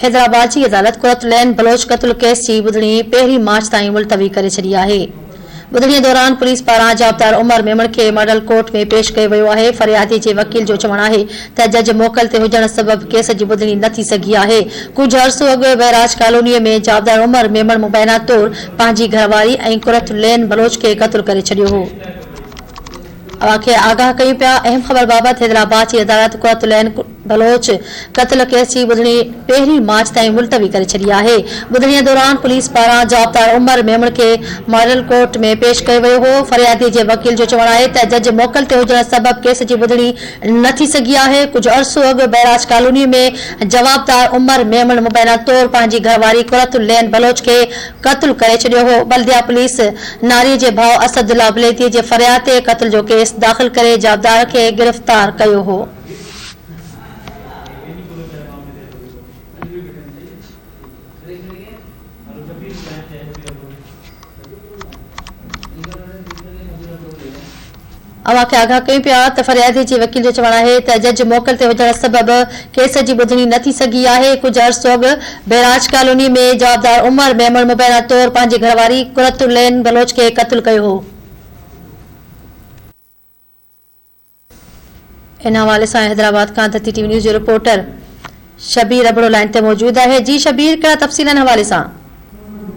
حيدرآباد جي عدالت قرت العين بلوچ قتل ڪيس جي ٻڌڻي پهرين مارچ تائين ملتوي ڪري ڇڏي آهي. ٻڌڻي دوران پوليس پاران جوابدار عمر ميمڻ کي ماڊل ڪورٽ ۾ پيش ڪيو ويو آهي. فريادي جي وڪيل جو چوڻ آهي ته جج موڪل تي هجڻ سبب ڪيس جي ٻڌڻي نه ٿي سگهي آهي. ڪجهه عرصو اڳ بئراج ڪالوني ۾ جوابدار عمر ميمڻ مبينا طور پنهنجي گهرواري ۽ قرت العين بلوچ کي قتل ڪري ڇڏيو هو. اوهان کي آگاهه ڪيون پيا اهم خبر بابت حيدرآباد جي عدالت قرت العين بلوچ قتل ڪيس جي ٻڌڻي پهرين مارچ تائين ملتوي ڪري ڇڏي آهي. ٻڌڻي دوران پوليس پاران جوابدار عمر ميمڻ کي ماڊل ڪورٽ ۾ پيش ڪيو ويو هو. فريادي جي وڪيل جو چوڻ آهي ته جج موڪل تي هجڻ سبب ڪيس جي ٻڌڻي نه ٿي سگهي آهي. ڪجهه عرصو اڳ بئراج ڪالوني ۾ جوابدار عمر ميمڻ مبينا طور پنهنجي گهرواري قرت العين بلوچ کي قتل ڪري ڇڏيو هو. بلديا پوليس ناري جي ڀاء اسد الله بليدي جي فرياد تي قتل جو ڪيس داخل ڪري جوابدار کي گرفتار ڪيو هو. اوهان کي آگاهه ڪيون پيا ته فريادي جي وڪيل جو چوڻ آهي ته جج موڪل تي هجڻ سبب ڪيس جي ٻڌڻي نه ٿي سگهي آهي، ڪجهه عرصو اڳ بئراج ڪالوني ۾ جوابدار عمر ميمڻ مبينا طور پنهنجي گهرواري قرت العين بلوچ کي قتل ڪيو هو. ان حوالي سان حيدرآباد کان ڌرتي ٽي وي نيوز جو رپورٽر شبير ابڙو لائين تي موجود آهي جي شبير ڪهڙا تفصيل ان حوالي سان.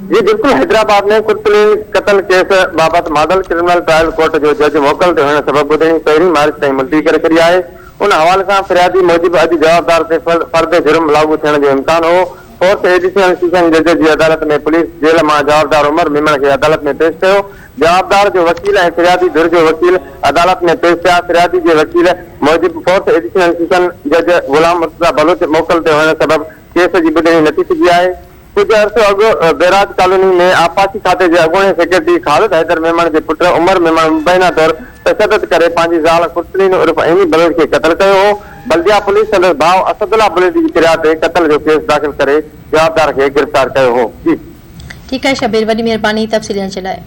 جي بلڪل حيدرآباد ۾ قرتلين قتل ڪيس بابت ماڊل ڪرمنل ٽرائل ڪورٽ جو جج موڪل تي هئڻ سبب ٻڌڻي پهرين مارچ تائين ملتوي ڪري ڇڏي آهي ان حوالي سان فريادي موجب اڄ جوابدار تي فرد جرم لاڳو ٿيڻ جو امڪان هو فورٿ ايڊيشنل سيشن جج جي عدالت ۾ پوليس جيل مان جوابدار عمر ميمڻ کي عدالت ۾ پيش ڪيو، جوابدار جو وڪيل ۽ فريادي ڌر جو وڪيل عدالت ۾ پيش ٿيا، فريادي جي وڪيل موجب فورٿ ايڊيشنل سيشن جج غلام مرتضيٰ بلوچ موڪل تي هئڻ سبب ڪيس جي ٻڌڻي نه ٿي سگهي آهي. ڪجهه عرصو اڳ بئراج ڪالوني ۾ آبپاشي کاتي جي اڳوڻي سيڪريٽري خالد حيدر ميمڻ جي پٽ عمر ميمڻ مبينا طور تشدد ڪري پنهنجي زال قرتلين عرف عيني بلوچ کي قتل ڪيو هو، بلديا پوليس سندس ڀاء اسد الله بليدي جي فرياد تي قتل جو ڪيس داخل ڪري جوابدار کي گرفتار ڪيو هو. جي. ٺيڪ آهي شبير وڏي مهرباني تفصيل ڏيڻ جي لاء.